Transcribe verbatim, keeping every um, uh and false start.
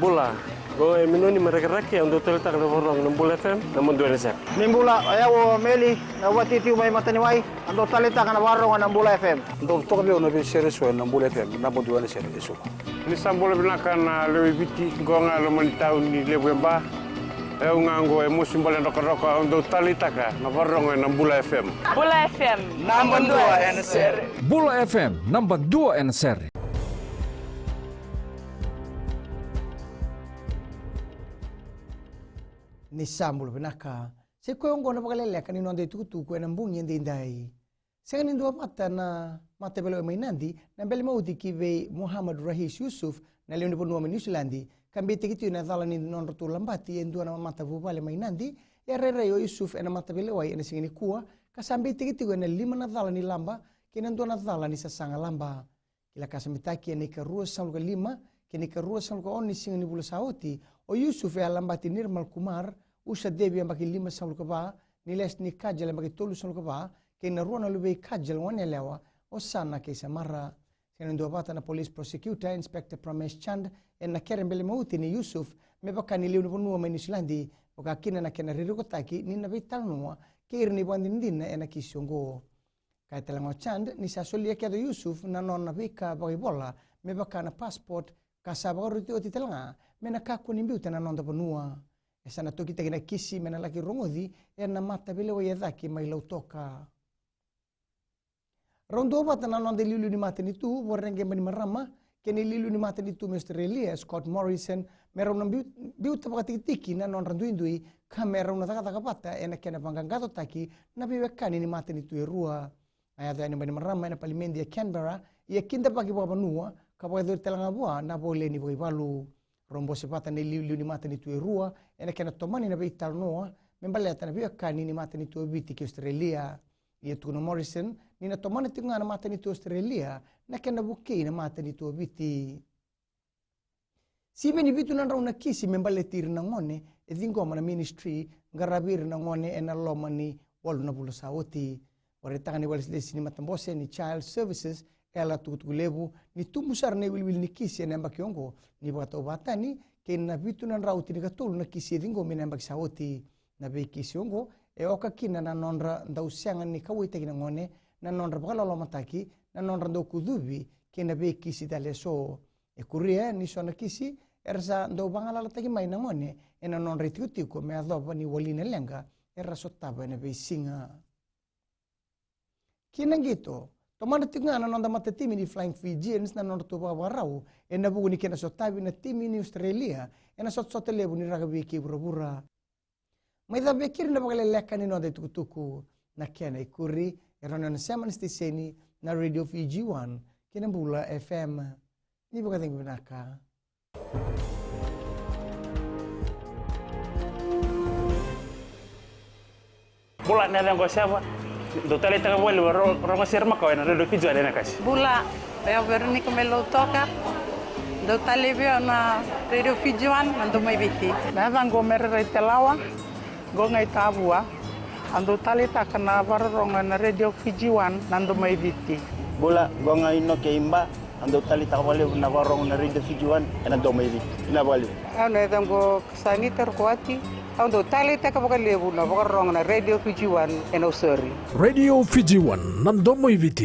Bula, qo e Minoni mai Rakiraki, au dau taleitaka na vakarorogo na Bula F M, naba dua ena sere. Ni bula, o yau o Meli, na vatiutiu mai Mataniwai, au dau taleitaka na vakarorogo na Bula F M. Dau toka vei au na veisere eso ena Bula F M, naba dua ena sere eso. Ni sa bula vinaka na lewe i Viti, qo ga e loma ni tauni levu e Ba. E au ga qo e Mosi Bale Drokadroka, au dau taleitaka na vakarorogo ena Bula F M. Bula F M, naba dua ena sere. Bula F M, naba dua ena sere. Ni sa bula vinaka. Sa i koya oqo na vakaleleka ni noda itukutuku ena bogi edaidai. Sega ni duavata na mataveilewai mai Nadi na bele mauti ki vei Muhammad Rahis Yusuf, na lewe ni vanua mai Niusiladi, ka beitaki tu ena cala ni nodratou labati e dua na matavuvale mai Nadi. E a rairai o Yusuf ena mataveilewai ena siga nikua, ka sa beitaki tiko ena lima na cala ni laba kei na dua na cala ni sasaga laba. Kila ka sa mitaki ena ikarua sagavulu ka lima kei na ikarua sagavulu ka ono ni siga ni vula sa oti, o Yusuf e a labati Nirmal Kumar, Usha Devi yabaki lima sagavulu ka va, Nilesh ni Kajal yabaki tolu sagavulu ka va, kei na rua na luvei Kajal gone yalewa, o Sana kei Samara. Sega ni duavata na police prosecutor, Inspector Pramesh Chand, ena kere bele mauti nei Yusuf, me vaka ni lewe ni vanua mai Niusiladi, vaka kina na kena ririkotaki ni na veitalanoa kei ira na ivakadinadina ena kisi oqo. Kaya tale ga o Chand ni sa solia kece o Yusuf na nona veika vakaivola me vaka na passport, ka sa vakaroti oti tale ga me na kakua ni biuta na noda vanua. E sa na tokitaki na kisi me na laki rogoci ena mataveilewai e cake mai Lautoka. Rau duavata na noda iliuliu ni matanitu, Voreqe Bainimarama, kei na iliuliu ni matanitu mai Australia, Scott Morrison, me rau na biu-, biuta vakatikitiki na nodra duidui, ka me rau na cakacaka vata ena kena vaqaqacotaki na veiwekani ni matanitu e rua. A yaco yani o Bainimarama ena palimedi e Canberra, ia kidavaki vakavanua, ka vakayacori tale ga vua na vole ni vakaivalu. Rau bose vata na iliuliu ni matanitu e rua ena kena tomani na veitalanoa me baleta na veiwekani ni matanitu o Viti kei Australia. Ia tukuna o Morrison ni na tomana tiko ga na matanitu Australia na kena vukei na matanitu o Viti. Sivi ni vitu na drau na kisi me baleti ira na gone e ciqoma na ministry qaravi ira na gone ena loma ni walu na vula sa oti. Vakaraitaka na iwalesi ni matabose ni Child Services, Ela Tukutukulevu, ni tubu sara na iwiliwili ni kisi ena yabaki oqo, ni vakatauvatani kei na vitu na drau tinikatolu na kisi e ciqomi na yabaki sa oti. Na veikisi oqo e oka kina na nodra dau sega ni kauwaitaki na gone, na nodra vakalolomataki, na nodra dau kucuvi, kei na veikisi tale eso. E kuria ni so na kisi era sa dau vagalalataki mai na gone ena nodra itikotiko me yacova ni wali na leqa era sotava ena veisiga. Ki na qito, tomana tiko ga na noda matatimi ni Flying Fijians na nodratou vakavakarau ena vuku ni kena sotavi na timi ni Australia ena sotasota levu ni rakavi kei vuravura. Mai cava e keri na vakaleleka ni noda itukutuku. Na kena ikuri e rawa ni o na sema na siteseni na Radio Fiji One kei na Bula F M. Ni vakacegu vinaka. Bula, na yacaqu o Seva. Dou taleitaka vakalevu na ro-, rogo sere makawa ena Radio Fiji One ena kasi. Bula, o yau Veronica mai Lautoka. Dou talei vei au na Radio Fiji One, na Domo i Viti. Na yacaqu o Mere Raitelawa, qo ga i Tavua. A dou taleitaka na vakarorogo ena Radio Fiji One, na Domo i Viti. Bula, qo ga i Noke i Ba. A dou taleitaka vakalevu na vakarorogo na Radio Fiji One ena Domo i Viti. Vinaka vakalevu. Au na yacaqu o Sanita Rokoati. Au dau taleitaka vakalevu na vakarorogo na Radio Fiji One ena Nausori. Radio Fiji One, na Domo i Viti.